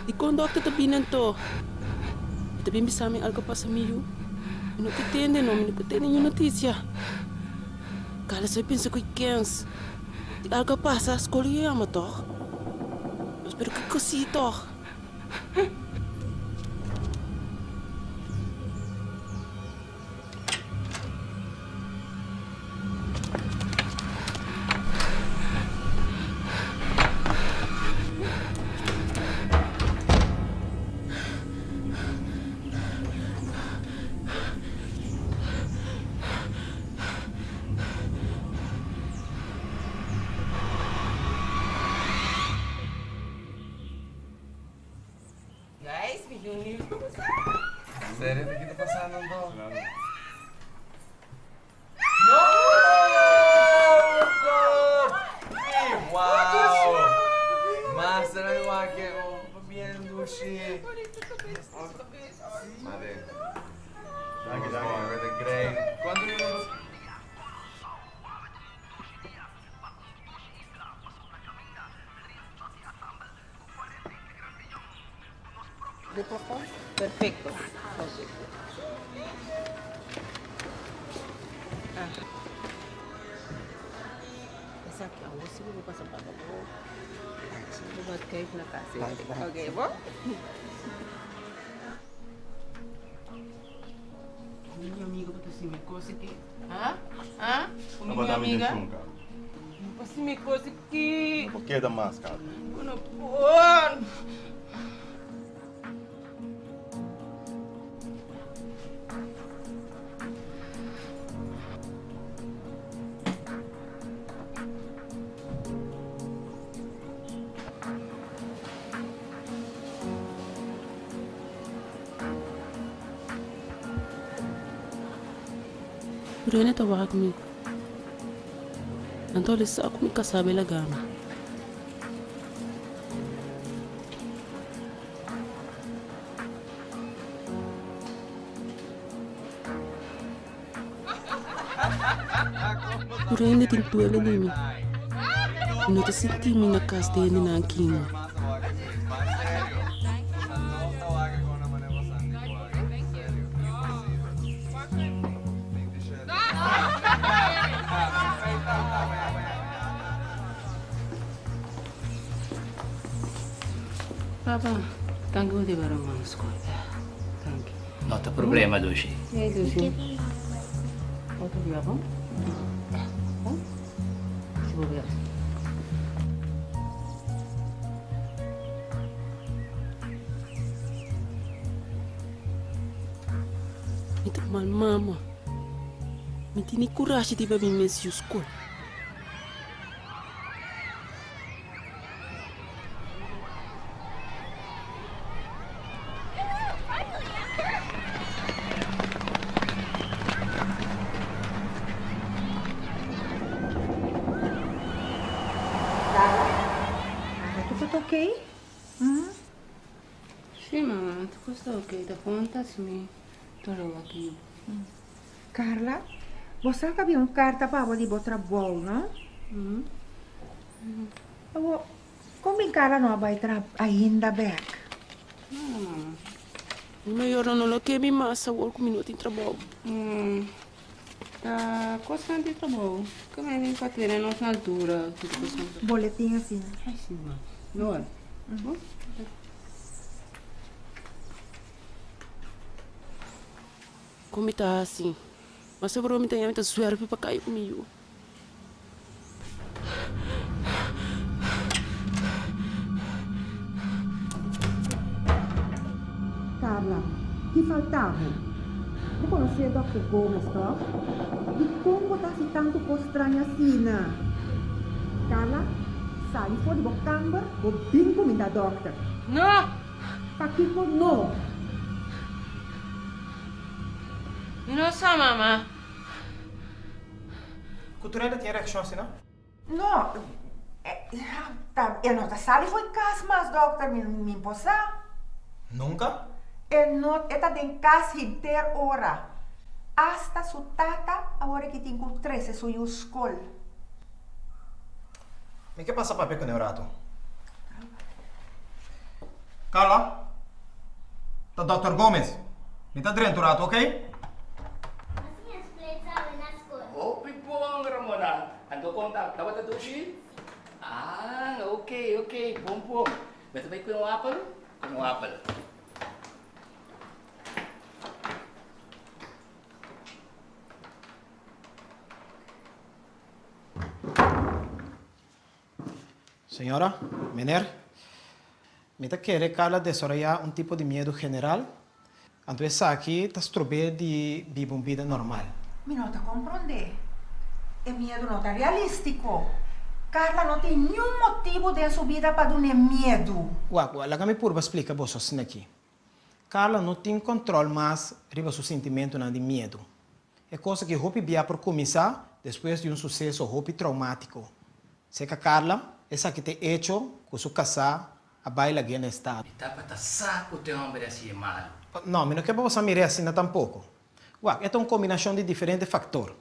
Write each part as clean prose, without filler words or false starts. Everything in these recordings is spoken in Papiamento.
Dikon dòkter ta bini anto? E ta bin bisa mi algu a pasa mi yu. Mi no ke tende no, mi no ke tende niun notisia. Kala so e pensa ku e kens. Si algu a pasa, skol lo yama tòg. Mas pero kiko si tòg? Guys, mi tin un nieuws pa boso. Serio? Di ki ta pasando anto? No! Wow! Master a wak e oh, bien dushi. Mate. Danki, danki. Great. Cuanto minutos? Perfecto. Esaki awor si bo pasa paga bo. Bo bat kijk na kas. Ok, bo? Mi amiga bo ta simi kos aki. Ha? Ha? Ku mi amiga? No por simi kos aki. No por keda mas, Carla. Ku no por. Rene ta wak mi. Anto el sa ku mi kasá bela gana. Tur hende tin duele di mi. Mi no ta sinti mi na kas di hendenan aki. Papa, danki bo deba Roman skol. Danki. No ta problema, Dushi. Hey, Dushi. Otro bia, bon? Bon? Si bo bia. Mi ta mal mama. Mi tene kurashi di ba mi mes yu skol. Carla, tur ta ok? Sí, mama, tur ta ok. Ta konta si mi dolor aki. Carla, bo sa ku habia un karta pa bo di bo trabou, no? Awor, kon bin Carla no a bai traha ainda bek? Mi mayornan no lo ke mi mas awor ku mi no tin trabou. Ta kosnan di trabou ku mi bin pa tene nos na altura. Boletin asina. Ai si, mama. No. Kon mi ta hasi? Mas seguro mi ta ña mi ta zuèrpi pa kai ku mi yu. Carla, ki falta bo? Bo konosé Dòkter Gomez, tòg? Dikon bo ta hasi tantu kos straño asina? Carla, sali for di bo kamber, bo bin kuminda dòkter. No! Pakiko no? Mi no sa, mama. Ku tur hende tin e reakshon asina? No, ta, e no ta sali for kas mas, dòkter, mi, mi por sa. Nunka? E no, e ta den kas henter ora. Asta su tata awor aki tin ku trese su yu skol. Mi ke pasa papia ku ne un ratu. Carla, ta Dòkter Gomez. Mi ta drenta un ratu, oké? Hopi bon, Ramona. Anto kon ta? Tabata dushi? Ah, oké, oké, bon bon. Bo ta bai kue un apel? Kue un apel. Señora, meneer, mi ta kere Carla desaroyá un tipo di miedu general, anto esaki ta strob'é di biba un bida normal. Mi no ta komprondé. E miedu no ta realístiko. Carla no tin niun motibu den su bida pa dun'é miedu. Wak, wak, laga mi purba splika boso asin'akí. Carla no tin kòntròl mas riba su sintimentunan di miedu. E kos aki hopi bia por kuminsá despues di un suseso hopi traumátiko. Serka Carla, esaki ta e echo ku su kasá a bai lag'é na estado. Mi tabata sa ku te hòmber hasi e malu. No, mi no ke pa boso a mir'é asina tampoko. Wak, e ta un kombinashon di diferente faktor.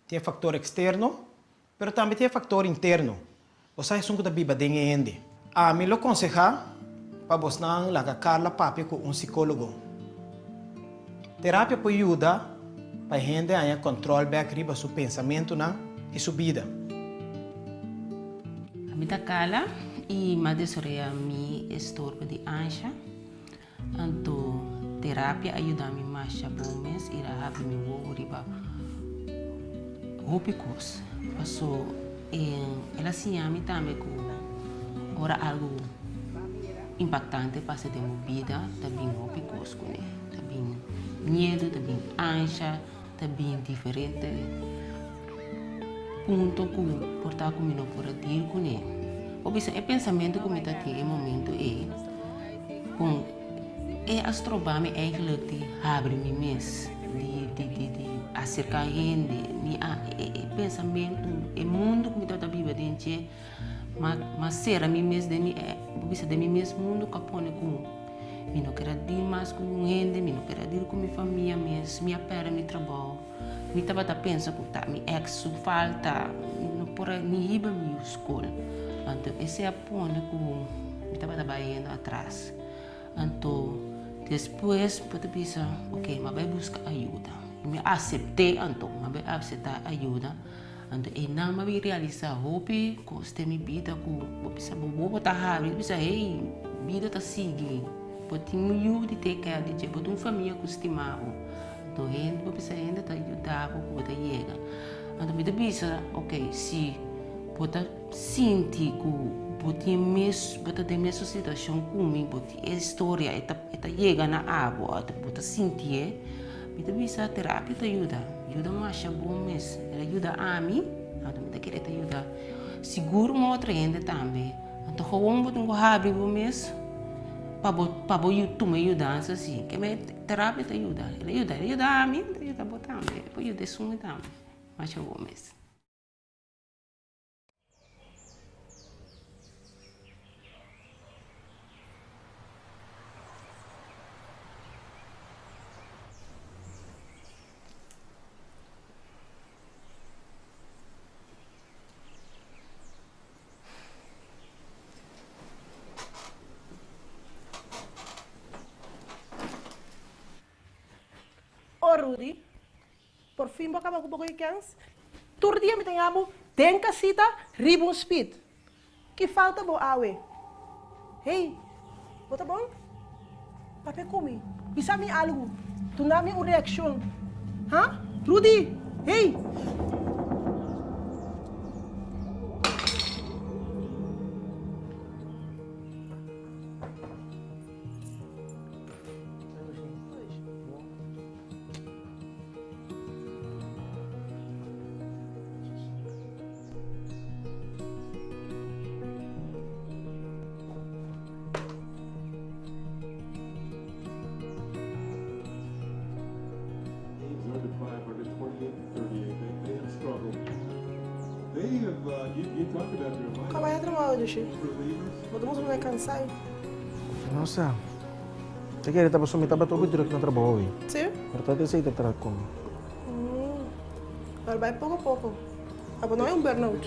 Tin e faktor eksterno, pero tambe tin e faktor interno. Bo sa esun ku ta biba den e hende. Ami lo konsehá pa bosnan laga Carla papia ku un sikólogo. Terapia por yuda pa e hende haña kòntròl bèk riba su pensamentunan i su bida. Ami ta Carla i m'a desaroyá mi estorbo di ansha. Anto terapia a yuda mi masha bon mes i a habri mi wowo riba hopi kos. Paso el a siña mi tambe ku ora algu impaktante pasa den bo bida ta bin hopi kos kuné. Ta bin miedu, ta bin ansha, ta bin diferente punto ku por ta ku mi no por a deal kuné. Bo bisa e pensamentu ku mi ta tin e momento ei kon e a stroba mi eigenlijk di habri mi mes, di di di di aserka hende. Mi a e pensamentu, e mundu ku mi tabata biba den dje m'a sera mi mes den mi bo bisa den mi mes mundu ku a pone ku Mi no ker a deal mas ku un hende, mi no ker a deal ku mi famia mes, mi a pèrdè mi trabou. Mi tabata pensa ku ta mi èks su falta, mi no por a ni hiba mi yu skol. Anto esei a pone ku mi tabata bai yendo atras. Anto despues bo ta bisa, oke, mi a bai buska ayuda. Mi a asept'é anto, mi a bai aseptá ayuda. Anto einan mi a bin realisa hopi kos den mi bida ku bo bisa bo bo ta habri bo bisa hey bida ta sigui bo tin un yu di take care di dje bo tin un famia ku stima bo anto hende bo bisa hende ta yuda bo ku bo ta yega anto mi ta bisa ok si bo ta sinti ku bo tin mes bo ta den mesun situashon ku mi bo tin e historia e ta yega na abo bo ta sintié. Mi ta bisa terapia ta yuda, yuda masha bon mes. El a yuda ami, anto mi ta kere ta yuda sigur un otro hende tambe. Anto gewoon bo tin ku habri bo mes pa bo pa bo tuma e yudansa si. Ke me terapia ta yuda, el a yuda, el a yuda ami, el ta yuda bo tambe, el por yuda esun tambe. Masha bon mes. Oh Rudy, Por fin bo a kaba ku bo kens? Tur dia mi ta yamu den kasita riba un speed. Ki falta bo awe? Hey, bo ta bon? Papia ku mi. Bisa mi algu. Duna mi un reakshon. Ha? Rudy! Hey! Kaba ya trabao Joshi. Bo ta mustra mi cansai. No sa. Ta kere ta pasobra mi tabata hopi druk na trabou awe. Sí? Pero ta esei ta traha ku mi. Pero bai poko poko. Abo no hay un burnout.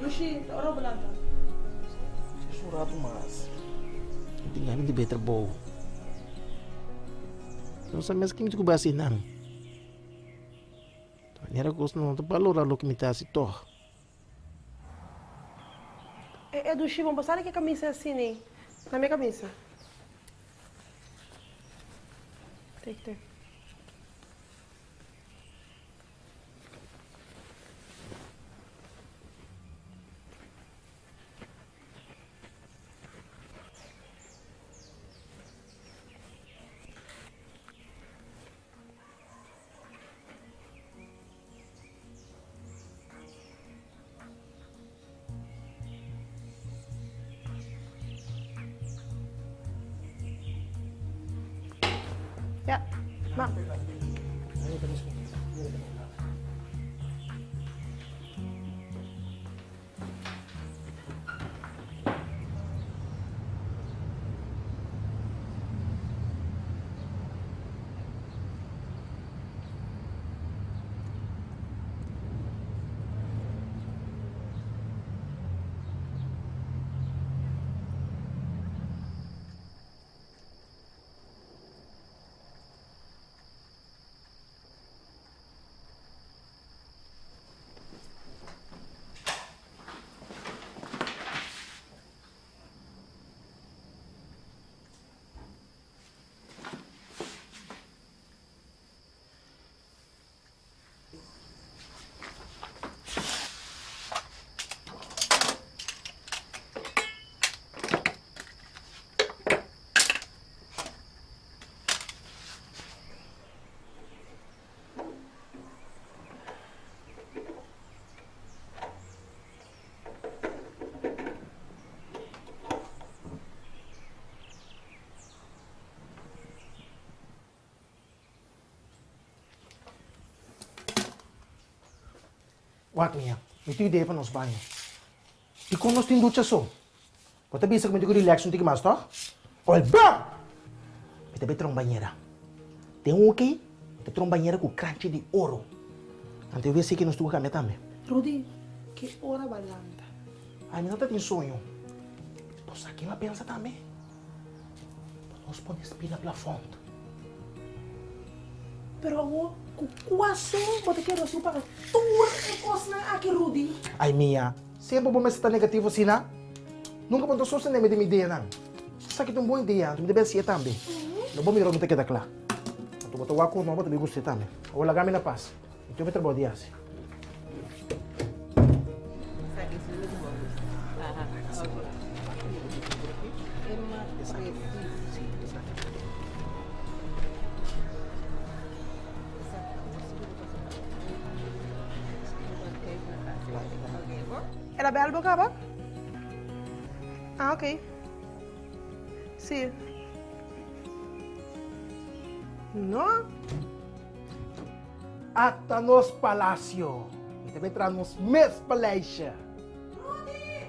Dushi, ta ora bo lanta. Djis un ratu mas. Mi tin gana di bai trabou. No sa mes kin mi ta ku bai hasi nan. Ta manera kos no ta balora loke mi ta hasi tog. E e dushi bon pasá di ke kamisa asina na mi kamisa. Take take. Ja, ma. Wak mia, mi tin idea pa nos baño. Dikon nos tin ducha so? Bo ta bisa ku mi tin ku relax un tiki mas, tòg? Ol bam! Mi ta bai traha un bañera. Den un oké, mi ta traha un bañera ku kranchi di oro. Anto e wc ke nos tin ku kambia tambe. Rudy, ki ora bo a lanta? Ay, mi no ta tin soño. Bo sa ken a pensa tambe? Pa nos pone spina plafond. Pero awor ku kua sen bo ta kere nos paga tur e kosnan aki, Rudy? Ay mia, semper bo mester ta negativo asina? Nunka bo no ta sostené mi den mi ideanan. Esaki ta un bon idea, anto mi ta bin hasié tambe. Lo bo mira mi ta keda kla. Anto bo ta wak ku no, bo ta bin gust'é tambe. Awor laga mi na pas. Mi tin hopi trabou di hasi. El a bel bo caba? Ah, ok. Sí. No. Ata nos palacio. Mi ta bay traha nos mes paleisje. Rudy!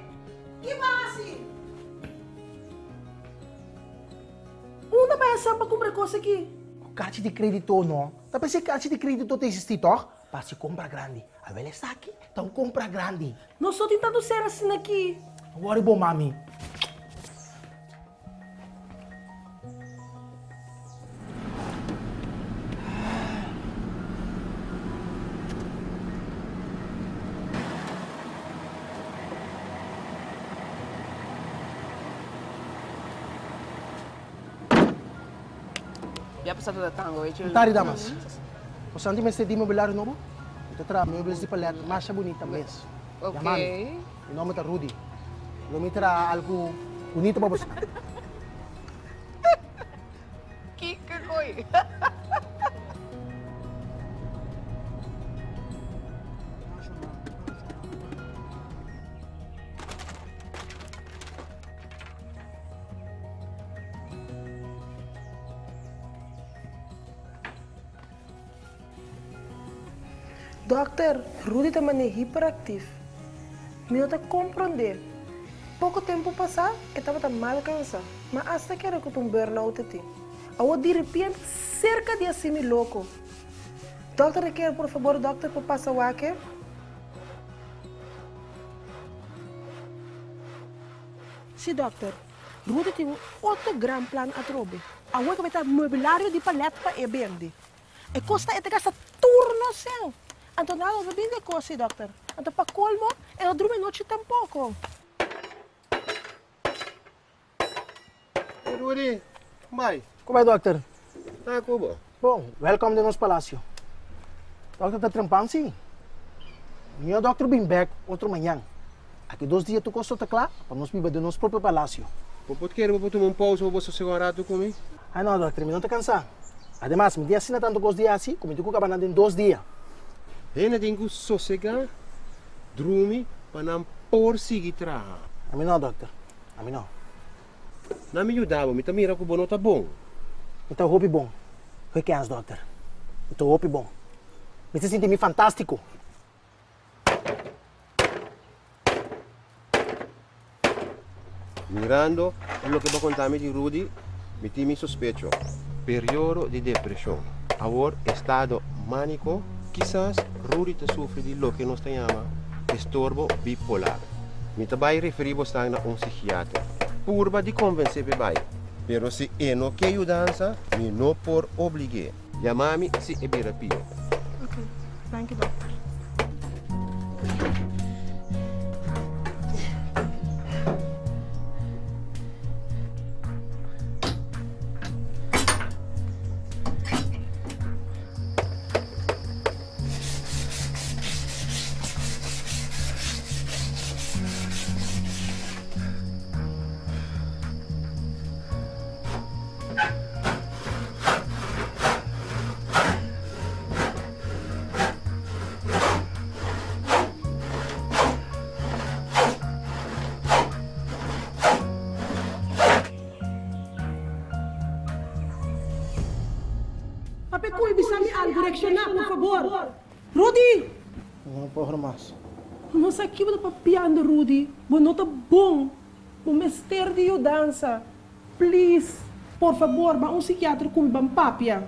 Ki bo hasi? Unda bay a sa pa cumpra e cos aki? Cu carchi di credito no. Ta pensé carchi di credito ta existi toch? Pa haci compra grandi. Awel esaki ta un compra grandi. Nos no tin tanto ser asina aki. No worry bo mami. Ya pasa ta tango hecho. Tari damas. Bo santi mester di mobiliario nobo? Mi ta traha meubels di palet masha bunita mes. Yama mi. Mi nomber ta Rudy. Lo mi traha algu bunito pa boso. Kiko koy. Dòkter, Rudy ta manera hiperaktif. Mi no ta komprondé. Poko tempu pasá e tabata mal kansá, ma asta kere ku ta un burnout e tin. Awor diripiente serka di hasi mi loko. Dòkter ta kere por fabor dòkter por pasa wak e? Si, dòkter. Rudy tin un otro gran plan atrobe. Awor ku ta mobilario di palet pa e bende. E kos ta e ta gasta tur nos sen. Anto nada no ta bini di e kos si, dòkter. Anto pa kolmo e no drumi anochi tampoko. Hey Rudy, kon bai? Kon bai dòkter? Ta ku bo? Bon, wèlkòm den nos palasio. Dòkter ta trempan si. Mió dòkter bin bèk otro mañan. Aki dos dia tur kos lo ta kla pa nos biba den nos propio palasio. Bo por kere bo por tuma un pousa pa bo sosegá un ratu ku mi? Ai no, dòkter, mi no ta kansá. Ademas, mi tin asina tantu kos di hasi ku mi tin ku kaba nan den dos dia. Hende tin ku sosegá, drumi pa nan por sigui traha. Ami no, dòkter. Ami no. Na mi yuda bo, mi ta mira ku bo no ta bon. Mi ta hopi bon. Hoy kens, dòkter. Mi ta hopi bon. Mi ta sinti mi fantástiko. Mirando e loke bo a konta mi di Rudy, mi tin mi sospecho. Periodo di depreshon. Awor estado mániko, kisas Rudy ta sufri di loke nos ta yama estorbo bipolar. Mi ta bai referí bosnan na un sigiater. Purba di konvensé p'e bai, pero si e no ke yudansa, mi no por oblig'é. Yama mi si e bira pio. Ok, danki dokter. Papia cu y bisa mi algo, reacciona por favor. Rudy! No por mas. No sa kico bo ta papiando Rudy, bo no ta bon, bo mester di yudansa. Please, por fabor, ban un psikiatro ku mi ban papia.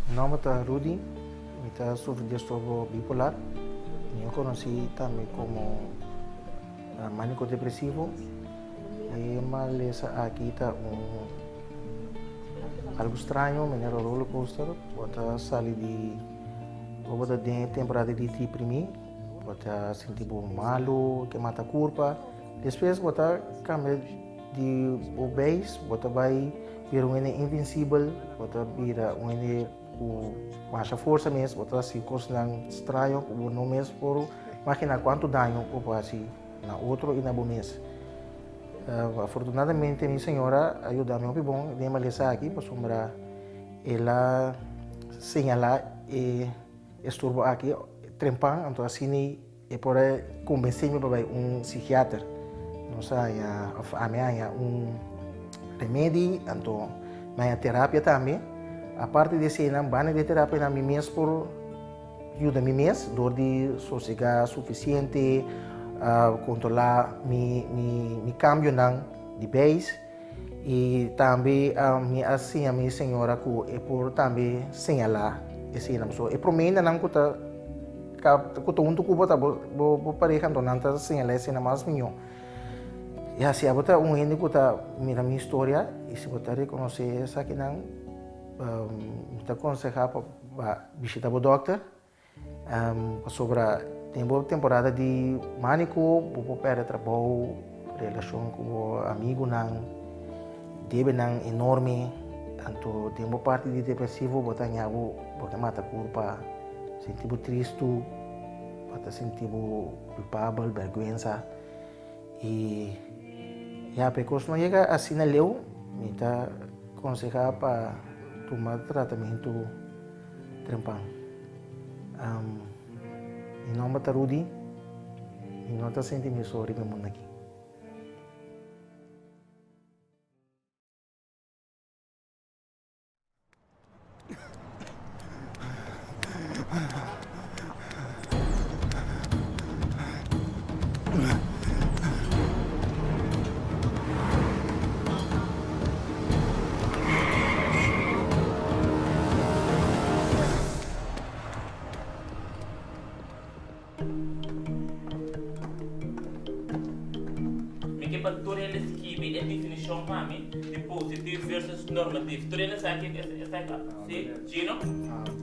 Mi nomber ta Rudy. Mi ta sufri di estorbo bipolar. Mi a konosí tambe komo maniko depresivo. E malesa aki ta un algu straño, manera roller coaster. Bo ta sali di, bo ta den e temporada di deprimí, bo ta sinti bo malu, ke mata kurpa. Despues bo ta kambia di bo beis, bo ta bai bira un hende invinsibel, bo ta bira un hende. Ku masha forsa mes bo ta hasi kosnan straño ku bo no mes por imaginá kuantu daño bo por hasi na otro i na bo mes. Afortunadamente mi señora a yuda mi hopi bon den e malesa aki pasobra el a señalá e estorbo aki trempan anto asina e por a kombensé mi pa bai un psikiater. Nos a haña òf ami a haña un remedi, anto mi a haña terapia tambe. Aparte di eseinan, banda di e terapianan mi mes por yuda mi mes dor di sosegá sufisiente, kontrolá mi mi kambionan di beis i tambe mi a siña mi señora ku e por tambe señalá eseinan. So e promé hendenan ku ta ku ta huntu ku bo ta bo pareha anto nan ta señalá eseinan mas mihó. Ya si abo ta un hende ku ta mira mi historia i si bo ta rekonosé esakinan mi ta konsehá pa bishita bo dòkter Pasobra den bo temporada di manico bo por perde trabou, relacion cu bo amigunan, debenan enorme, anto den bo parti di depresivo bo ta haña bo bo ke mata curpa, sinti bo tristu, bo ta sinti bo culpabel, berguensa y ya pa e cos no yega asina leu mi ta conseha pa tuma tratamentu. Trempan. Mi nomber ta Rudy. Mi no ta sinti mi so riba e mundu aki. definishon pa mi di positief versus normatief. Tur hende sa kiko esaki ta? Si? Gino?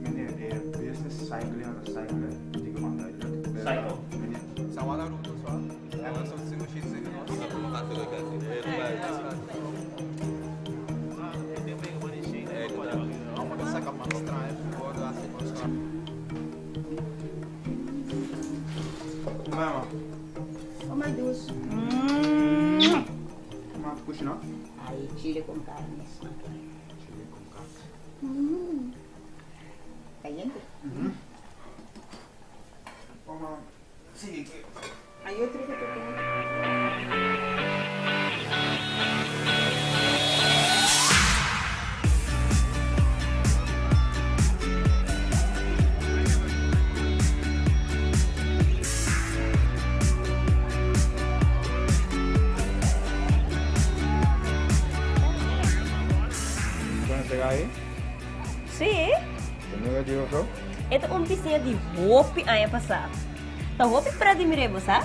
Meneer, e business cycle no ta cycle, digo onduidelijk. Cycle. Mama. Oh my dus. Ma tu cushina? Ay, chile con carne. Chile con carne. Caliente. Mama, sí. Hay otro que te tengo. Conoce Gaby? Sí. Bo nunca dijo so? E ta un bisiña di hopi aña pasá. Ta hopi pret di mir'é bo sa.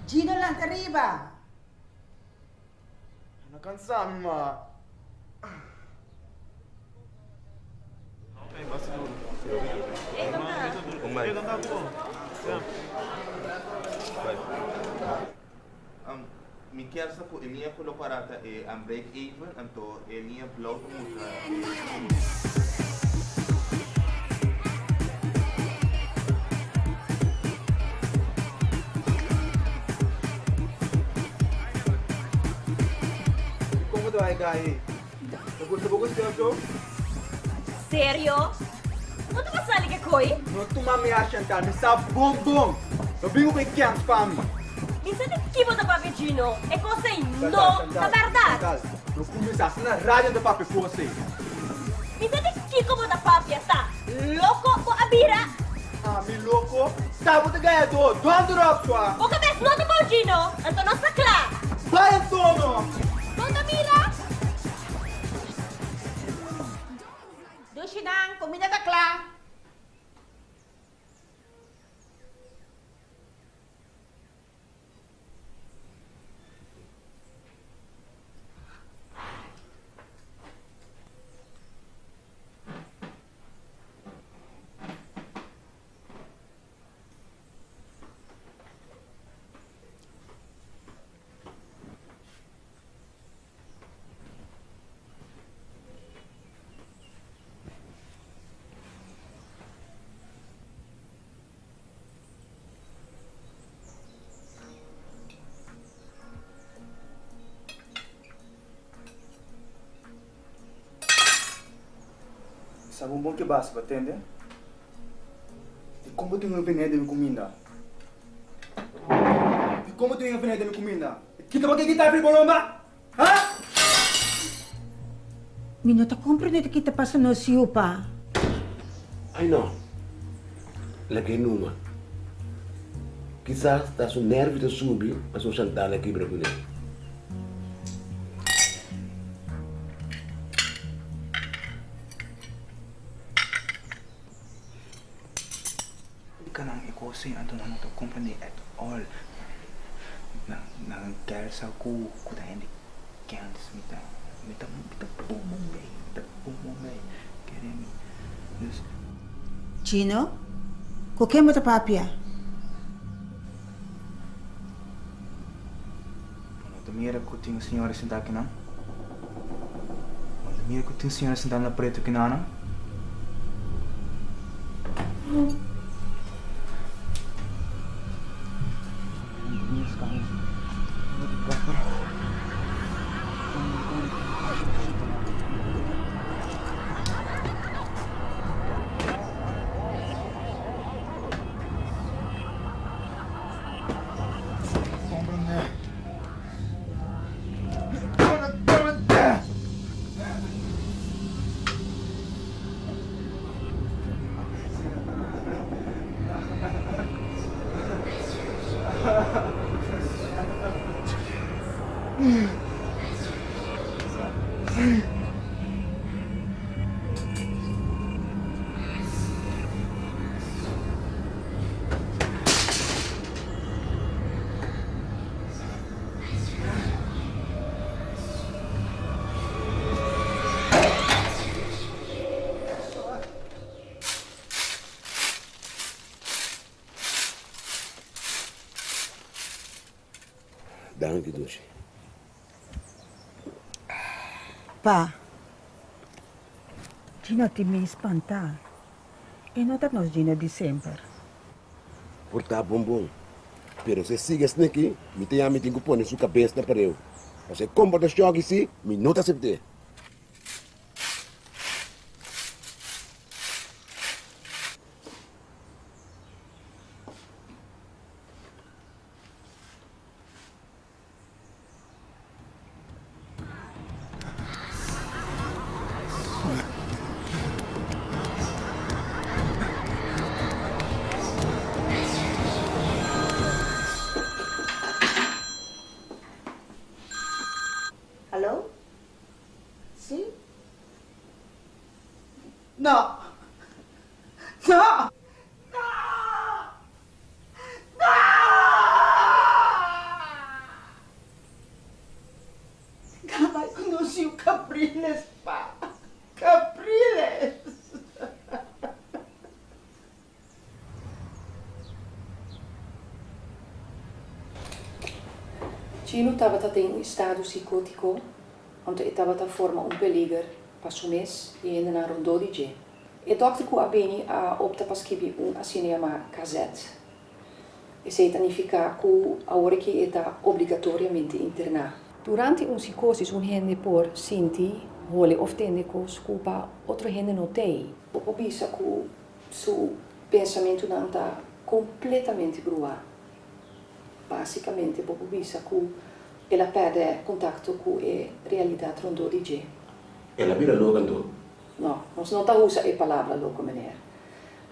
Gino lanta riba! No cansa mi ma. Mi kier sa ku e liña ku lo para ta e break even anto e liña blou ta mustra e. Kon bo ta bai gai? Ta gusta bo gusti of so? Serio? Bo ta pasali ke koi? No tuma mi a Chantal, mi sa bon bon. No bin ku e kèns pa mi. Mi sa di ki bo ta papia Gino, e kos ei no ta bèrdat. Chantal, no kuminsá asina na radio ta papia kos ei. Mi sa di kiko bo ta papia ta loko bo a bira? Ami loko? Sa bo ta gayadó, dònde ròp sua. Bo kabes no ta bon Gino, anto nos ta kla. Bai anto no! Bo ta mira? Dushinan, comida ta cla. Sa bon bon ke basa pa tende? Di kon bo tin un veneno den mi kuminda? Di kon bo tin un veneno den mi kuminda? Kita bo ke kita fri bolomba? Ha? Mi no ta comprende di ki ta pasa nos yu pa. Ay no. Lag'é numa. Kisas ta su nervio ta subi pasobra Chantal a kibra kuné. Kanan e kos ei anto nan no ta komprendé at all. Nan nan ker sa ku ku ta hende kens mi ta mi ta mi ta bon bon bei mi ta bon bon bei kere mi dus. Chino, ku ken bo ta papia? Bo no ta mira ku tin un señora sintá akinan? Bo no ta mira ku tin un señora sintá na pretu kinanan? Danki dushi. Pa. Gino tin mi spantá. E no ta nos Gino di semper. Por ta bon bon. Pero si e sigui asina aki, mi ta yama mi tin ku pone su kabes na pareu. Pasobra e komportashon aki si, mi no ta asept'é. Hallo? Sí? No! No! No! No! Gabay ku nos yu Capriles pa. Capriles! Chino tabata den un estado psicótico, anto e tabata forma un peliger pa su mes i hendenan rondó di dje. E dòkter ku a bini a opta pa skibi un asina yamá kazèt. Esei ta nifiká ku awor aki e ta obligatoriamente interná. Durante un sikósis un hende por sinti, hole òf tende kos ku pa otro hende no t'ei. Bo por bisa ku su pensamentunan ta kompletamente bruá. Básikamente bo por bisa ku el a pèrdè kontakto ku e realidat rondó di dje. El a bira loko anto? No, nos no ta usa e palabra loko, meneer.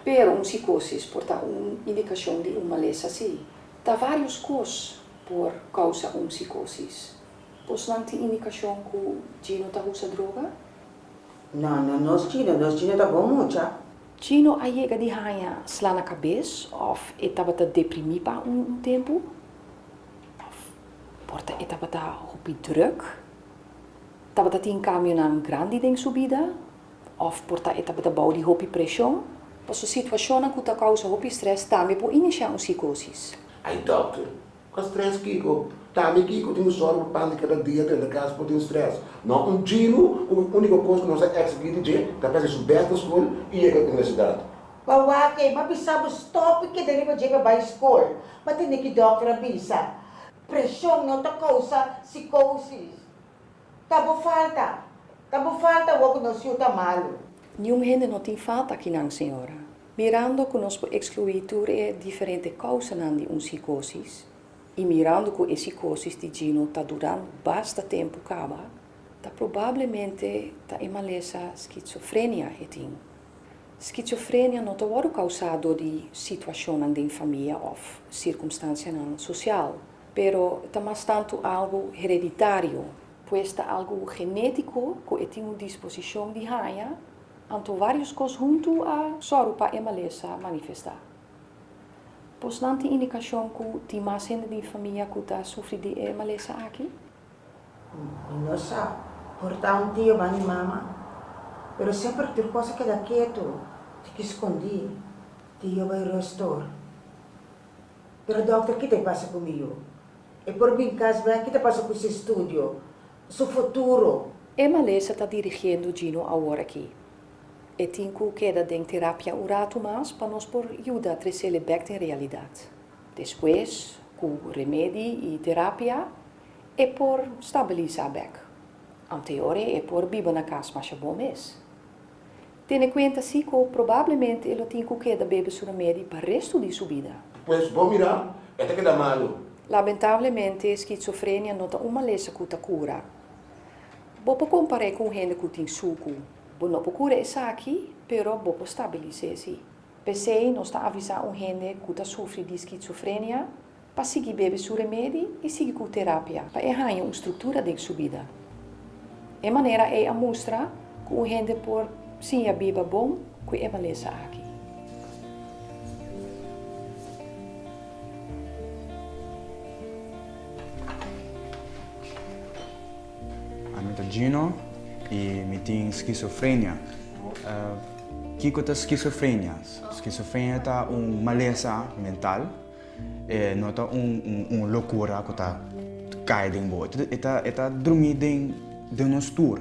Pero un psicosis por ta un indicacion di un malesa si. Ta varios cos por causa un psicosis. Bosnan tin indicacion cu Gino ta usa droga? No, no nos Gino, nos Gino ta bon mucha. Gino a yega di haña sla na cabes of e tabata deprimi pa un tempu? Of por ta e tabata hopi druk? Tabata tin kambionan grandi den su bida òf por ta e tabata bou di hopi preshon. Paso situashonnan ku ta kousa hopi strès tambe por inisiá un sikósis. Ai dòkter, kua strès kiko? Tambe kiko tin ku sòru pa pan di kada dia drenta kas por tin strès. No un chinu ku e úniko kos ku nos a eksigí di dje ta pa hasi su bèst na skol i yega universidat. Pa wak ei, m'a bisa bo stòp i keda riba dje pa bai skol. M'a tende ki dòkter a bisa, Preshon no ta kousa sikósis. Ta bo falta. Ta bo falta awor ku nos yu ta malu. Niun hende no tin falta akinan, señora. Mirando ku nos por ekskluí tur e diferente kousanan di un sikósis i mirando ku e sikósis di Gino ta durando basta tempu kaba, ta probablemente ta e malesa skitsofrenia e tin. Skitsofrenia no ta wòrdu kousá dor di situashonnan den famia òf sirkumstansianan sosial. Pero ta mas tantu algu hereditario. Pues ta algu genétiko ku e tin un disposishon di haña, anto vários kos huntu a sòru pa e malesa manifestá. Bos nan tin indikashon ku tin mas hende den famia ku ta sufri di e malesa aki? Mi no sa, por ta un tio ban di mama, pero semper tur kos a keda ketu, tiki skondí, tio bai ròstor. Pero dokter ki ta e pasa ku mi yu? E por bin kas bek ki ta pasa ku su estudio, su futuro? E malesa ta dirigiendo Gino awor aki. E tin ku keda den terapia un ratu mas pa nos por yuda tresele bek den realidat. Despues, ku remedi i terapia, e por stabilisa bek. Anteore e por biba na kas masha bon mes. Tene kuenta si ku probablemente e lo tin ku keda bebe su remedi pa restu di su bida. Pues bo mira, e ta keda malu. Lamentablemente, skizofrenia no ta un malesa ku ta kura. Bo por kompar'é ku un hende ku tin suku. Bo no por kura esaki, pero bo por stabilis'é si. P'esei nos ta avisá un hende ku ta sufri di skizofrenia pa sigui bebe su remedi i sigui ku terapia pa e haña un struktura den su bida. E manera ei a mustra ku un hende por siña biba bon ku e malesa aki. Ami ta Gino i mi tin skizofrenia. Kiko ta skizofrenia? Skizofrenia ta un malesa mental. E no ta un un lokura ku ta. kai den bo, e ta e ta drumí den den nos tur.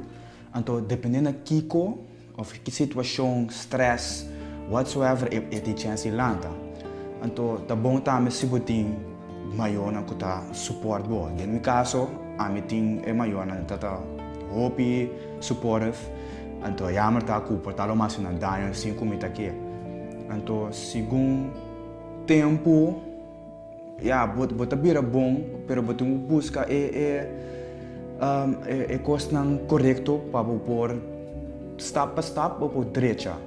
Anto depende na kiko of ki situashon, stress, whatsoever e e tin chèns di lanta. Anto ta bon tambe si bo tin mayornan ku ta support bo. Den mi kaso ami tin e mayornan ta ta hopi supportive, anto jammer ta ku por ta lo mas nan daño sin ku mi ta ke. Anto segun tempu ya bo bo ta bira bon pero bo tin ku buska e e e kosnan korekto pa bo por stap pa stap bo por drecha.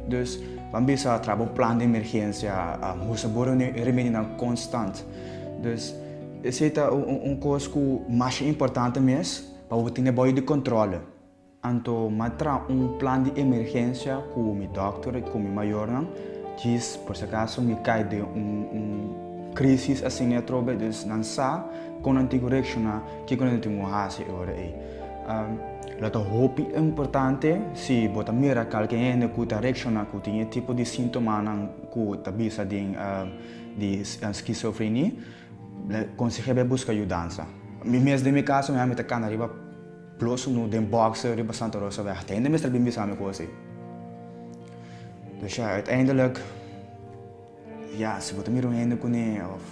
Dus ban bisa traha bo plan di emergensia, usa bo remedionan konstant. Dus esei ta un kos ku masha importante mes pa bo tene bou di kòntròle. Anto m'a traha un plan di emergensia ku mi dòkter i ku mi mayornan, djis por si akaso mi kai den un un krisis asina atrobe, dus nan sa kon nan tin ku reakshoná, kiko nan tin ku hasi e ora ei. Lo ta hopi importante si bo ta mira kalke hende ku ta reakshoná ku tin e tipo di síntomanan ku ta bisa den di skizofrenia, konseh'é bai buska yudansa. Mi mes den mi kaso mi ta kana riba. Plus unu den boxer riba Santa Rosa weg. Te hende mester bin bisa mi cos ei. Dus ja, uiteindelijk, ja, si bo ta mira un hende cune of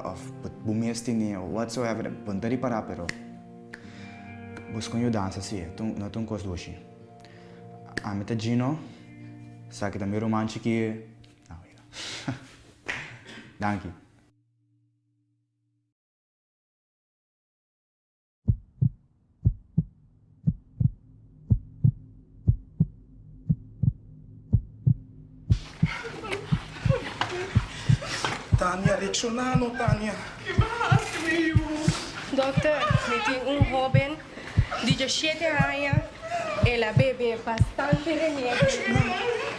of bo mes tene of whatsoever, bo no ta ripara pero busca un yudansa si, no ta un cos dushi. Ami ta Gino, esaki ta mi ruman chiki, danki. Tania, reakshoná no, Tania. Ki bo hasi, mi yu? Dokter, mi tin un hóben di djashete aña, el a bebe bastante remedi,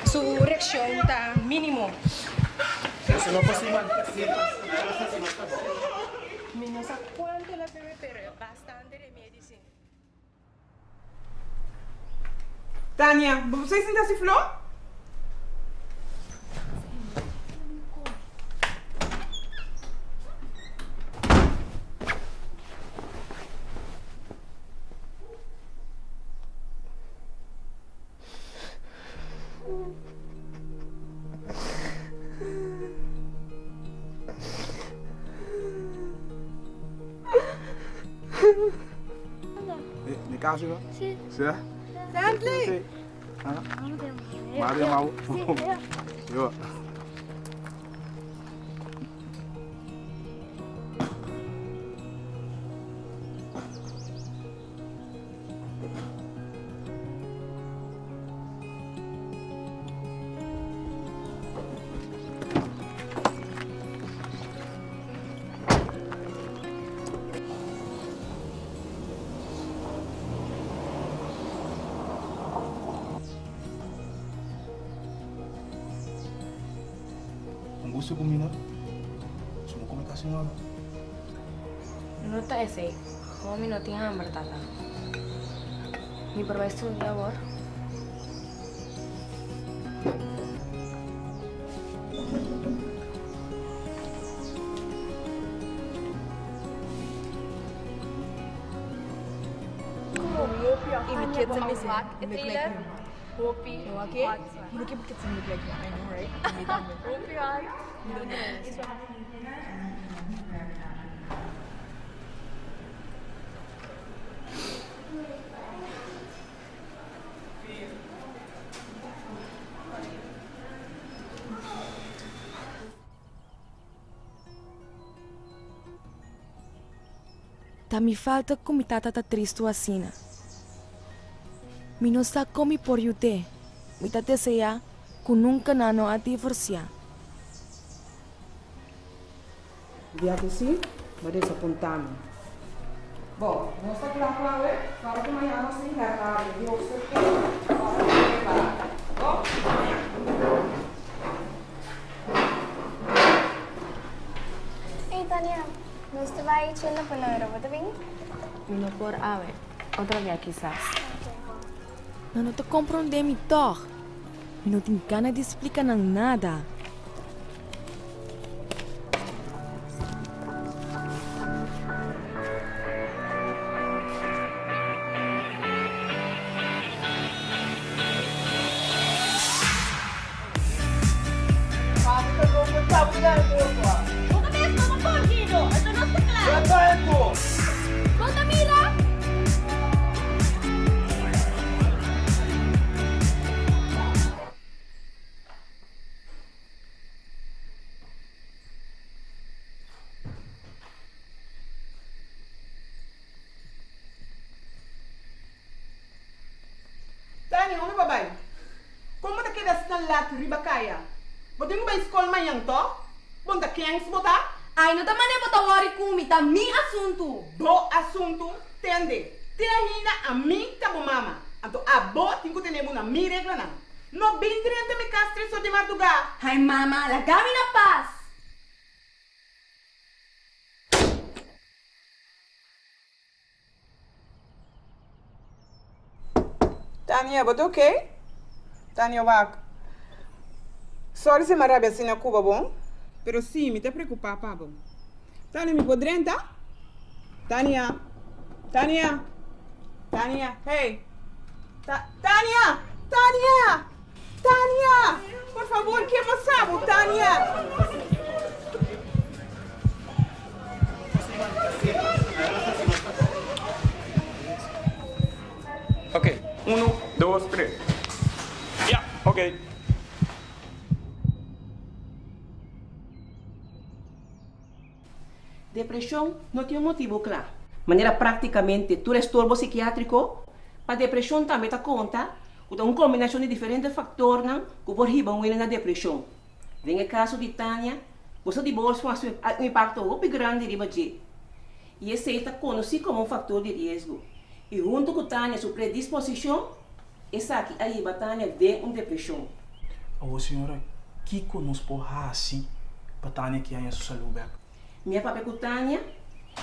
su reakshon ta mínimo. Mi no sa cuanto el a bebe pero e bastante remedi si. Tania, bo por sinta si flor? Mi caso no? Sí. Sí? Stanley! Maria mau. Yo. Un gusto kumina. Sumo come casi nada. No ta esei. Como mi no tin hamber, tata. Mi por bai studia awor? Ta mi falta ku mi tata ta tristu asina. Mi no sa kon mi por yud'é. Mi ta deseá ku nunka nan no a divorsiá. Biaha si, bo desapuntá mi. Bo, nos ta kla ku awe, para ku mañana nos tin herhaling di hoofdstuk één, ora bo prepará. Bo, mañana. Hey Tania, nos ta bai chela pa Noiro, bo ta bin? Mi no por awe, otro bia kisas. Ok, bon. Nan no ta komprondé mi tòg. Mi no tin gana di splika nan nada. asina lat riba kaya? Bo tin ku bai skol mañan tòg? Bon ta kens bo ta? Ai no ta manera bo ta wòri ku mi, ta mi asuntu. Bo asuntu? Tende, te ainda ami ta bo mama, anto abo tin ku tene bo na mi reglanan. No bin drenta mi kas tresor di mardugá. Ai mama, laga mi na pas. Tania, bo ta ok? Tania wak. Sorry si mi a rabia asina ku bo, bon? Pero si, mi ta preocupa pa bo. Tania, mi por drenta? Tania! Tania! Tania, hey! Ta Tania! Tania! Tania! Por favor, ke pasa bo, Tania? Ok, uno, dos, tres. Ya, ok. Depreshon no tin un motibu kla. Manera práktikamente tur estorbo sikiátriko, pa depreshon tambe ta konta ku ta un kombinashon di diferente faktornan ku por hiba un hende na depreshon. Den e kaso di Tania, boso diborsio a hasi un impakto hopi grandi riba dje i esei ta konosí komo un faktor di riesgo. I huntu ku Tania su predisposishon, Esaki a hiba Tania den un depreshon. Awor señora, kiko nos por hasi pa Tania ki haña su salú bèk? Mi a papia ku Tania,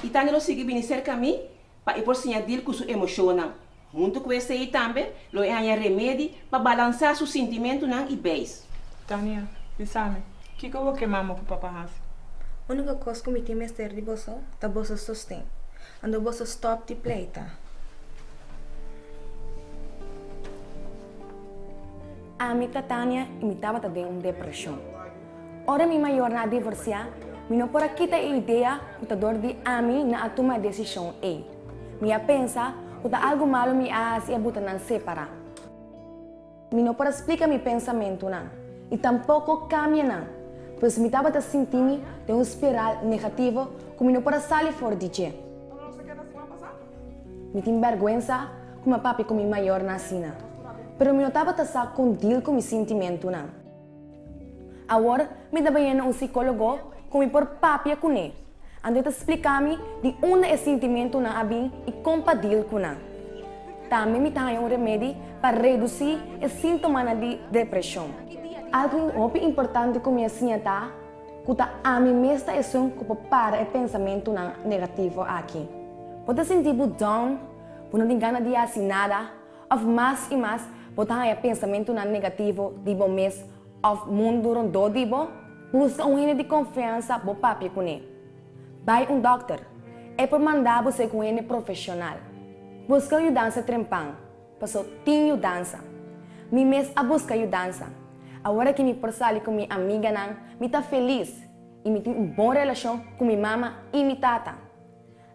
i Tania lo sigui bini serka mi pa e por siña dil ku su emoshonnan. Huntu ku esei tambe lo e haña remedi pa balansá su sintimentunan i beis. Tania, bisa mi, kiko bo ke mama ku papa hasi? Úniko kos ku mi tin mester di boso ta boso sosten. Anto boso stop di pleita. Ami ta Tania i mi tabata den un depreshon. Ora mi mayornan a divorsiá, mi no por a kita e idea ku ta dor di ami nan a tuma e desishon ei. Mi a pensa ku ta algu malu mi a hasi i a buta nan separá. Mi no por a splika mi pensamentunan i tampoko kambia nan, pues mi tabata sinti mi den un spiral negativo ku mi no por a sali for di dje. Mi tin bèrgwensa ku mi a papia ku mi mayornan asina, pero mi no tabata sa kon deal ku mi sintimentunan. Awor mi ta bayendo un sikólogo ku mi por papia kuné. Anto e ta splika mi di unda e sintimentunan a bin i kon pa deal ku nan. Tambe mi ta haña un remedi pa redusí e síntomanan di depreshon. Algu hopi importante ku mi a siña ta ku ta ami mes ta esun ku por para e pensamentunan negativo aki. Bo ta sinti bo down, bo no tin gana di hasi nada, Òf mas i mas bo ta haña pensamentunan negativo di bo mes òf mundu rondó di bo? Buska un hende di konfiansa bo papia kuné. Bai un dòkter. E por manda bo serka un hende profeshonal. Buska un yudansa trempan, paso tin yudansa. Mi mes a buska yudansa. Awor aki mi por sali ku mi amiganan, mi ta felis i mi tin un bon relashon ku mi mama i mi tata.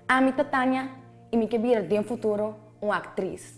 Ami ta Tania i mi ke bira den futuro un aktris.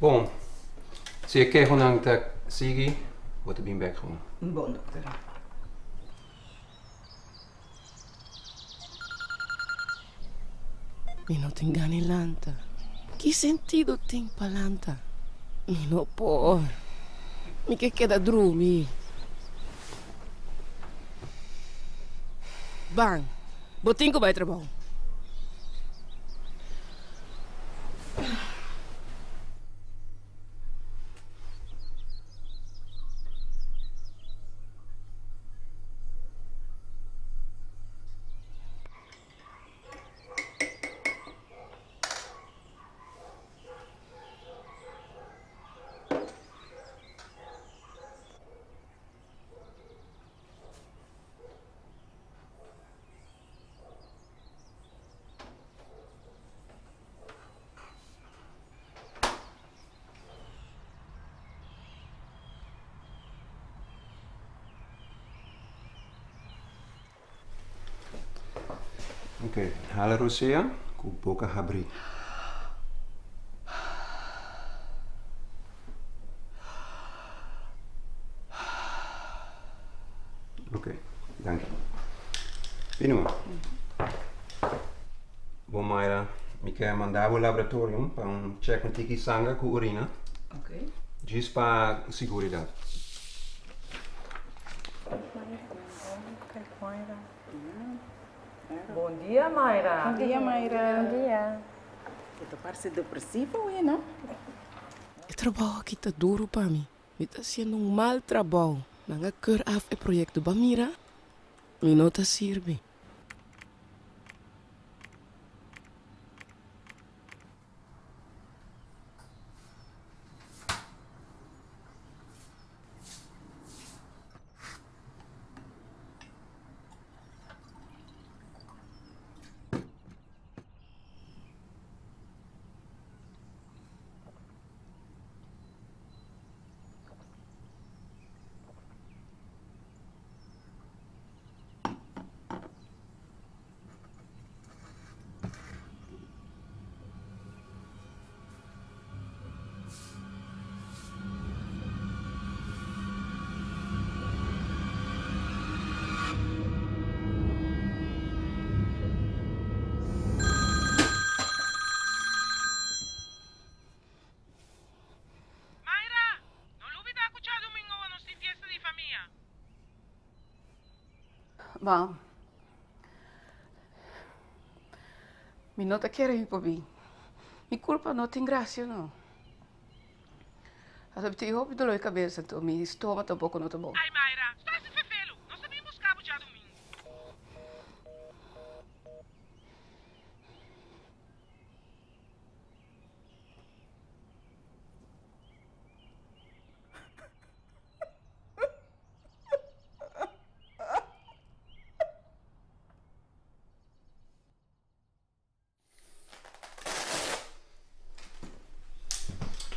Bon, si e kehonan ta sigui, bo ta bin bek gewoon. Bon, dokter. Mi no tin gana di lanta. Ki sentido tin pa lanta? Mi no por. Mi ke keda drumi. Ban, bo tin ku bai trabou. Ok, hala rosea ku boka habrí. Ok, danki. Bini man. Bon Mayra, mi ke manda bo laboratorium pa un check un tiki sanger ku urina. Ok. Djis pa siguridat. Bon dia, Mayra. Bon dia, Mayra. Bon dia. Bo ta parse depresivo awe, no? E trabou aki ta duru pa mi. Mi ta hasiendo un mal trabou. Nan a keur af e proyekto. Bo a mira? Mi no ta sirbi. Mayra, no lubida cu djadomingo nos tin fiesta di famia. Mam, mi no ta kere mi por bin. Mi culpa no tin gracia no. Pasobra mi tin hopi dolor di cabeza anto mi stoma tampoco no ta bon. Ay Mayra, stop di fefelu, nos ta bin busca bo djadomingo.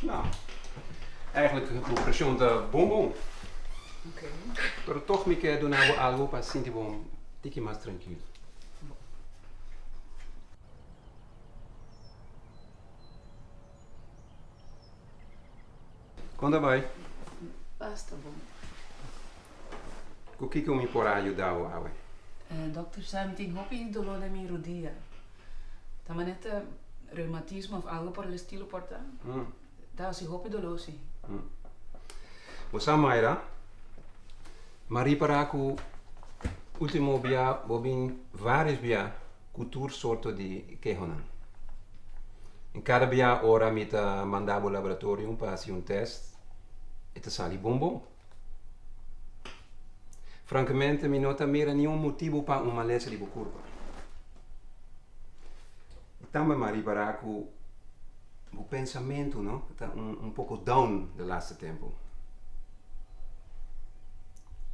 Nou, eigenlijk bo preshon ta bon bon. Pero toch mi ke duna bo algo pa sinti bo un tiki mas trankil. Kon ta bai? Basta bon. Ku kiko mi por a yuda bo awe? Dokter sa mi tin hopi doló den mi rudia. Ta manera ta reumatismo of algo por el estilo por ta? Ta hasi hopi doló si. Bo sa Mayra, m'a ripará ku ultimo bia bo bin vários bia ku tur sorto di kehonan. En kada bia ora mi ta manda bo laboratorium pa hasi un test, e ta sali bon bon. Frankamente mi no ta mira niun motibu pa un malesa di bo kurpa. I tambe m'a ripará ku bo pensamentu no ta un poko down de laatste tempu.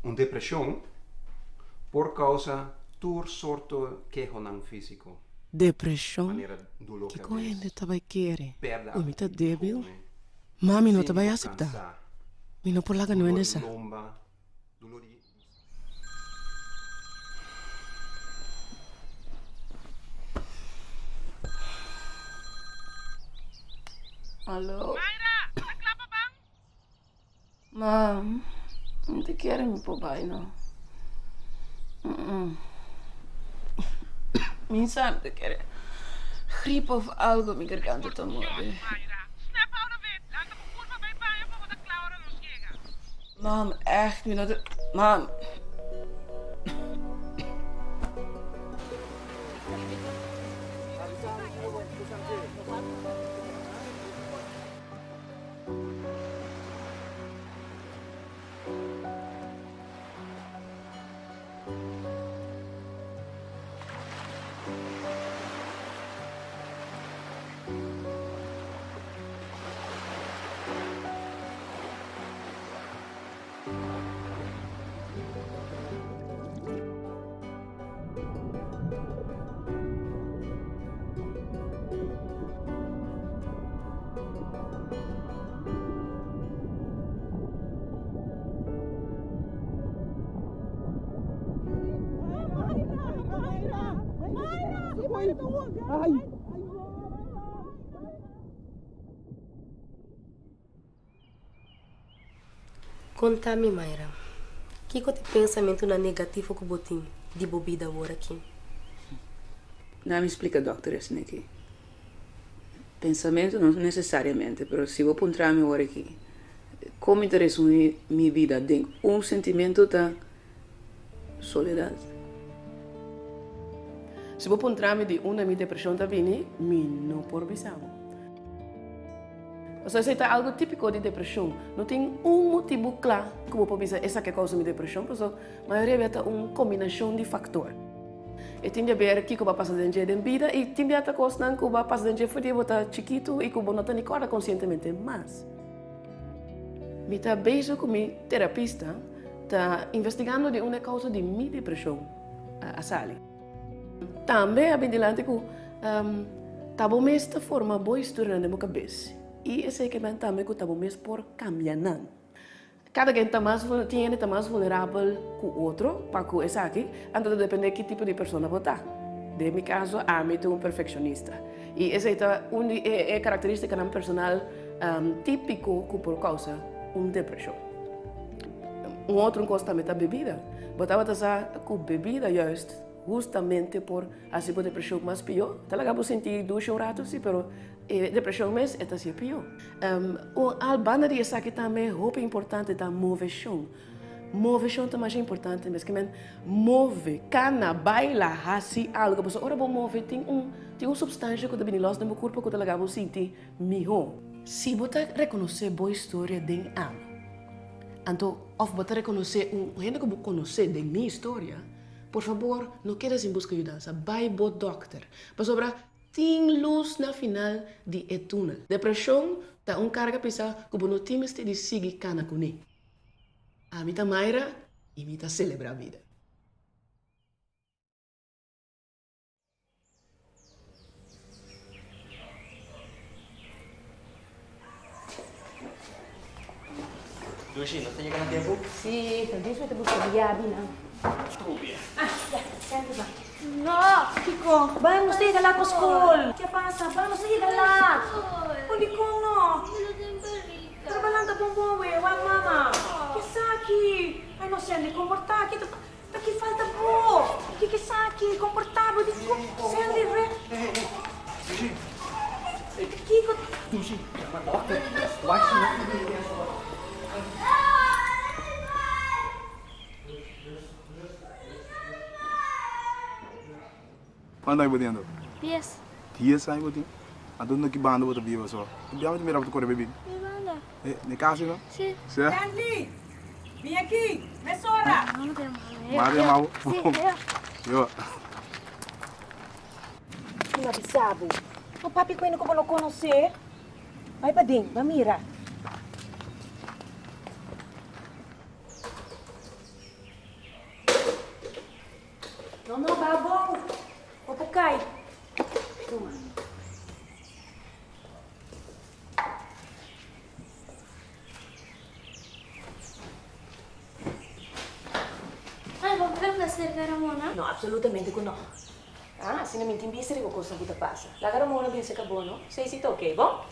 Un depreshon por kousa tur sorto kehonan físiko. Depreshon? Manera doló Kiko kabes, hende ta bai kere? pèrdè Ku mi ta apetit di débil? kome, Mami no ta sinti bai bo aseptá. kansá, Mi no por laga doló nuende di sa. lomba, doló di. Alo? Mayra, bo ta kla pa ban? Mam, mi ta kere mi por bai no. Mi sa mi ta kere gripe of algo mi garganta ta morde. Mam, echt mi no ta, mam. Ai! Konta mi, Mayra, kiko ta e pensamentunan negativo ku bo tin di bo bida aworakí? Na mi splika dòkter esaki. Pensamentu no nesesariamente, pero si bo puntra mi aworakí kon mi ta resumí mi bida den un sentimentu ta soledat. Si bo puntra mi di unda mi depreshon ta bini, mi no por bisa bo. Pasobra esei ta algu típiko di depreshon. No tin un motibu kla ku bo por bisa esaki a kousa mi depreshon, pasobra mayoria bia ta un kombinashon di faktor. E tin di aber kiko bo a pasa den dje den bida i tin bia ta kosnan ku bo a pasa den dje for di bo ta chikitu i ku bo no ta ni kòrda konsientemente mas. Mi ta bezig ku mi terapista ta investigando di unda e kousa di mi depreshon a sali. Tambe a bin dilanti ku ta bo mes ta forma bo historianan den bo kabes i esei ke men tambe ku ta bo mes por kambia nan. Kada ken ta mas tin hende ta mas vulnerabel ku otro pa ku esaki, anto ta depende ki tipo di persona bo ta. Den mi kaso ami ta un perfekshonista i esei ta un di e karakteristikanan personal típiko ku por kousa un depreshon. Un otro kos tambe ta bebida. Bo tabata sa ku bebida juist hustamente por hasi bo depreshon mas pió? Ta laga bo sinti dushi un ratu si, pero e depreshon mes e ta hasié pió. Un al banda di esaki tambe hopi importante ta moveshon. Moveshon ta masha importante mes, ke men move, kana, baila, hasi algu. Pasobra ora bo move tin un tin un supstansha ku ta bini lòs den bo kurpo ku ta laga bo sinti mihó. Si bo ta rekonosé bo historia den ami, anto òf bo ta rekonosé un hende ku bo konosé den mi historia, por fabor no keda sin buska yudansa, bai bo dòkter. Pasobra tin lus na final di e túnel. Depreshon ta un karga pisá ku bo no tin mester di sigui kana kuné. Ami ta Mayra i mi ta selebrá bida. Dushi, nos ta yega na tempu? Sí, ta dies mi ta buska di yabinan. Trubia. Ah, ya, senti ba. No, kiko? Ban, nos ta yega lat pa skol. Ke pasa? Ban, nos ta yega lat. Kon dikon no? Pero balan ta bon bon we, wak mama. Ke esaki? Ay no, Sandy, komportá. Ki ta. Ta ki falta bo? Kiko esaki? Komporta bo di ku Sandy re. Kiko. Dushi, yama dokter. Wak si no tin bini den soba. Cuanto aña bo tin anto? Dies. Dies aña bo tin? Anto na ki banda bo ta biba so? Ki biaha bo ta mira bo ta kore bebida? Mi banda. E, na e casa no? Si. Si? Stanley! Bin aki! Mesora! Mama ta yama mi. Mama ta yama bo? Si, yo. Yo. Mi a bisa bo. No papia ku hende ku bo no konosé. Bai paden, bai mira. No, no, ba bon. Bo por kai. Tuma. Ay, bo por acerca Ramona? No, absolutamente ku no. Ah, asina mi tin bista riba kosnan ku ta pasa. Laga Ramona bin serka bo, no? Sei si ta oké, bon?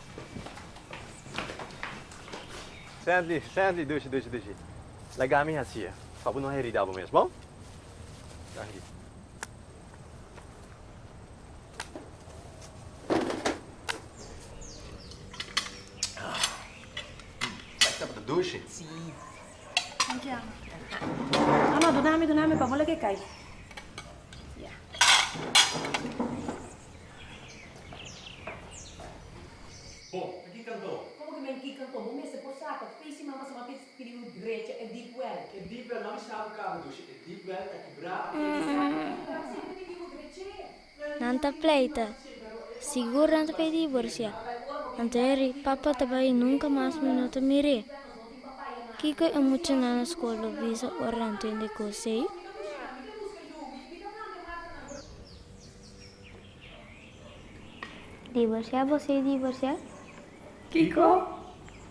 Sandy, Sandy, dushi, dushi, dushi. Laga mi haci'e, pa bo no herida bo mes, bon? Danki. Esaki tabata dushi. Sí. Danki, mama. No, no, dunami, dunami, pa bo laga e kai. Ya. Bo, ta ki kantó? Komo ki men ki kantó? Bo mester por saka fees mama sa mapis pidi un drecha e deep well. E deep well, mami sa bo kaba dushi. E deep well ta kibrá. Nan ta pleita. Sigur nan ta pidi divorcia. Anto Harry, papa ta bai y nunca mas mi no ta mir'é. Kico e muchanan na scol lo bisa ora nan tende cos ei? Divorcia bo si divorcia? Kico?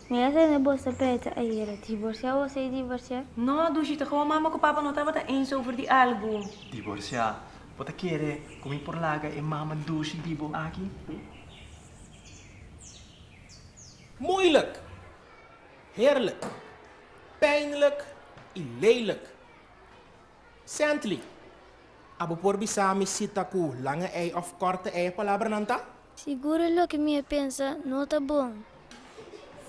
Mi a tende bo ta pleita ayera. Divorcia bo si divorcia? No, Dushi, ta gewoon mama cu papa no tabata eens over di algu. Divorcia? Bo ta kere ku mi por laga e mama dushi di bo aki? Moeilijk, heerlijk, pijnlijk i lelijk. Sently, abo por bisa mi si ta ku lange ei òf kòrte ei e palabranan ta? Sigur e loke mi a pensa no ta bon.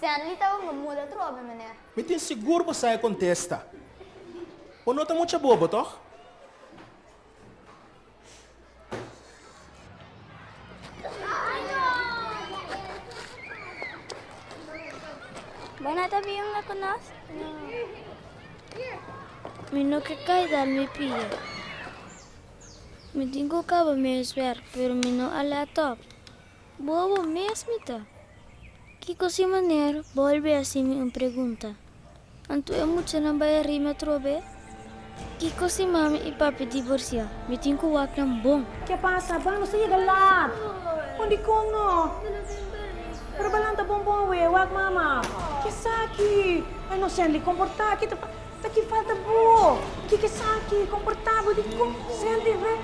Sently ta un muda trobe, meneer. Mi tin sigur bo sa e kontesta. Bo no ta mucha bobo, tòg? Bo no ta bin hunga ku nos? Mi no ke kai dal mi pia. Mi tin ku kaba mi huiswerk, pero mi no a let op. Bobo mes mi ta. Kiko si meneer bolbe hasi mi un pregunta? Anto e muchanan bai rima atrobe? Kiko si mami i papi divorsiá? Mi tin ku wak nan bon. Ke pasa? Ban, nos ta yega laat. Kon dikon no? Pero balan ta bon bon awe. Wak mama. Ke esaki? Ay no Sendley, komportá. Ki ta ta ki falta bo? Kiko esaki? Komportá bo. Dikon? Sendley, re.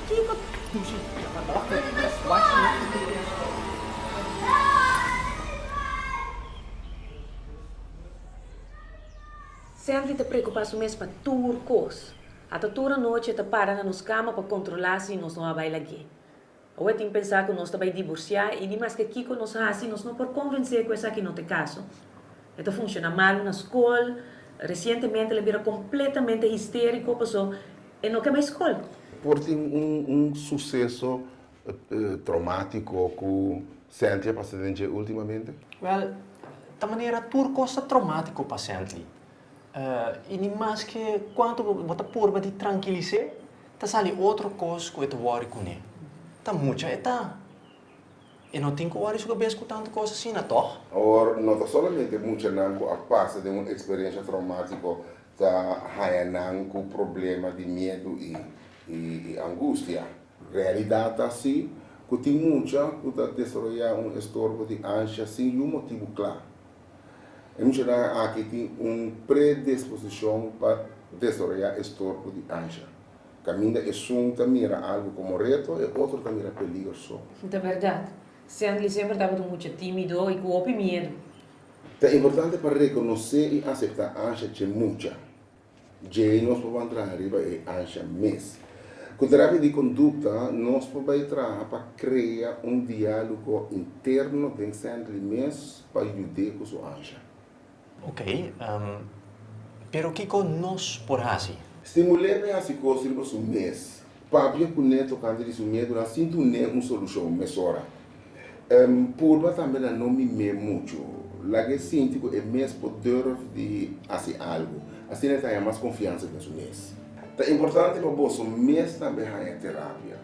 Kiko? Sently ta preocupa su mes pa tur cos. Ata tur anochi e ta para na nos cama pa controla si nos no a bay lag'é. Awe tin pensa cu nos ta bay divorcia y ni maske kico nos haci nos no por convence cu esaki no ta e caso. E ta funciona malo na scol, recientemente el a bira completamente histerico paso e no ke bay scol. Por tin un suceso traumatico cu Sently a pasa den dje ultimamente? Wel, ta manera tur cos ta traumatico pa Sently. Y ni maske cuanto bo ta purba di tranquilis'é, ta sali otro cos cu e ta worry cun'é. Ta mucha e ta. E no tin cu worry su cabes cu tanto cos asina, toch? Awor, no ta solamente muchanan cu a pasa den un experiencia traumatico ta haya nan cu problema di miedu y angustia. Realidad ta si cu tin mucha cu ta desaroya un estorbo di ansha sin yu motibu cla. E muchanan aki tin un predisposicion pa desaroya estorbo di ansha. Caminda esun ta mira algo como reto, e otro ta mira peligro so. Ta berdad. Sandley semper tabata un mucha timido y cu hopi miedu. Ta importante pa reconoce y acepta ansha dje mucha. Djei nos por ban traha riba e ansha mes. Cu terapia di conducta nos por bay traha pa crea un dialogo interno den Sandley mes pa yud'é cu su ansha. Ok, pero kico nos por haci? Stimul'é pa e haci cos riba su mes. Papia cuné tocante di su miedonan sin dun'é un solucion mesora. Purba tambe na no mim'é muchu. Lag'é sinti cu e mes por durf di haci algu. Asina e ta haña mas confiansa den su mes. Ta importante pa boso mes tambe haña terapia.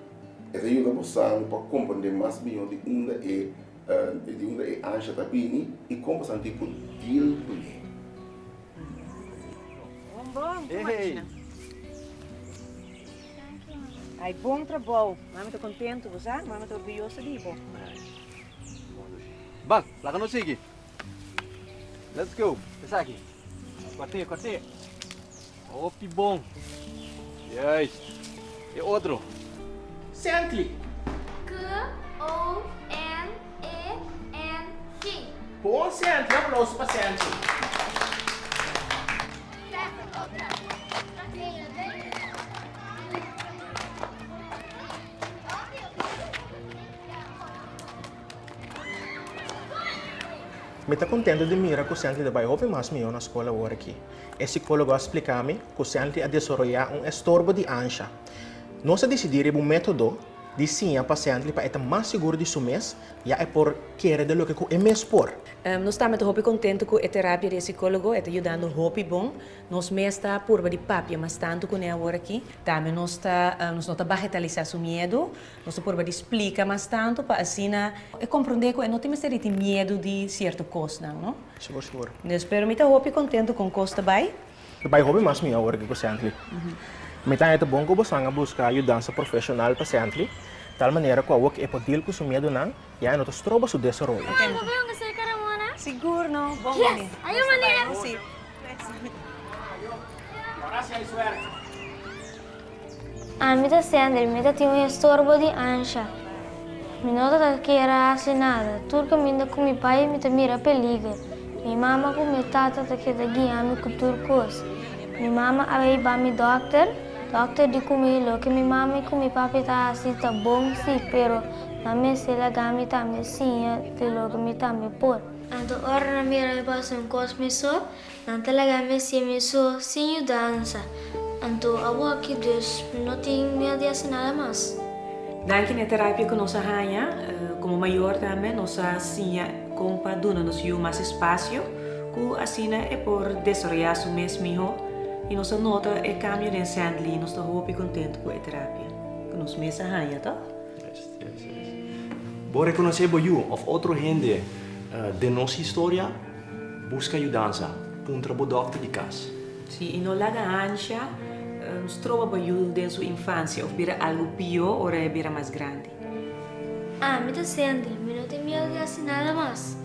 E ta yuda bo san pa comprende mas mihó di unda e di unda e ansha ta bini i kon bo santi ku deal kuné. Bon bon, ku machina. Ai bon trabou. Mami ta kontentu, bo sa? Mami ta orguyoso di bo. Ban, laga nos sigui. Let's go. Esaki. Kwarté, kwarté. Hopi bon. Juist. E otro. Sently. K-O-N-E-N-G. Bon Sently, aplauso pa Sently. Mi ta contento di mira cu Sently ta bay hopi mas miho na scol awor aki. E psicologo a splica mi cu Sently a desaroya un estorbo di ansha. Nos a dicidi riba un metodo di siña pa Sently pa e ta mas sigur di su mes, ya e por kere den loke cu e mes por. Nos tambe ta hopi contento cu e terapia di e psicologo, e ta yudando hopi bon. Nos mes ta purba di papia mas tanto cune awor aki. Tambe nos ta nos no ta bagetalisa su miedo, nos ta purba di splica mas tanto pa asina e comprende cu e no tin mester di tin miedo di cierto cosnan, no? Sigur, sigur. Dus, pero mi ta hopi contento con cos ta bay. Ta bay hopi mas mihor awor aki cu Sently. Mi ta haña ta bon cu bosan a busca yudansa profesional pa Sently, tal manera cu awor e por deal cu su miedonan, ya e no ta stroba su desaroyo. Mama, bo bay hunga cerca Ramona? Sigur no, bon Yes! mami. Ayo, meneer! Si. Ora si hay suerte. Ami ta Sandri, mi ta tin un estorbo di ansha. Mi no ta kier a hasi nada. Tur kaminda ku mi bai mi ta mira peliger. Mi mama ku mi tata ta keda guia mi ku tur kos. Mi mama a bai ba mi dòkter. Dòkter di ku mi loke mi mama i ku mi papi ta hasi ta bon si, pero nan mester laga mi tambe siña di loke mi tambe por. Anto ora nan mira mi pasa un kos mi so, Nan ta laga mi hasi mi so sin yudansa. Anto awoki dus mi no tin miedu di hasi nada mas. Danki na e terapia ku nos a haña, komo mayor tambe nos a siña kon pa duna nos yu mas espasio ku asina e por desaroyá su mes mihó i nos a nota e kambio den Sandley i nos ta hopi kontentu ku e terapia ku nos mes a haña tòg. Bo rekonosé bo yu òf otro hende den nos historia? Buska yudansa, puntra bo dòkter di kas. Sí, i no laga ansha stroba bo yu den su infansia òf bira algu pió ora e bira mas grandi. Ami ta Sandy, mi no tin miedu di hasi nada mas.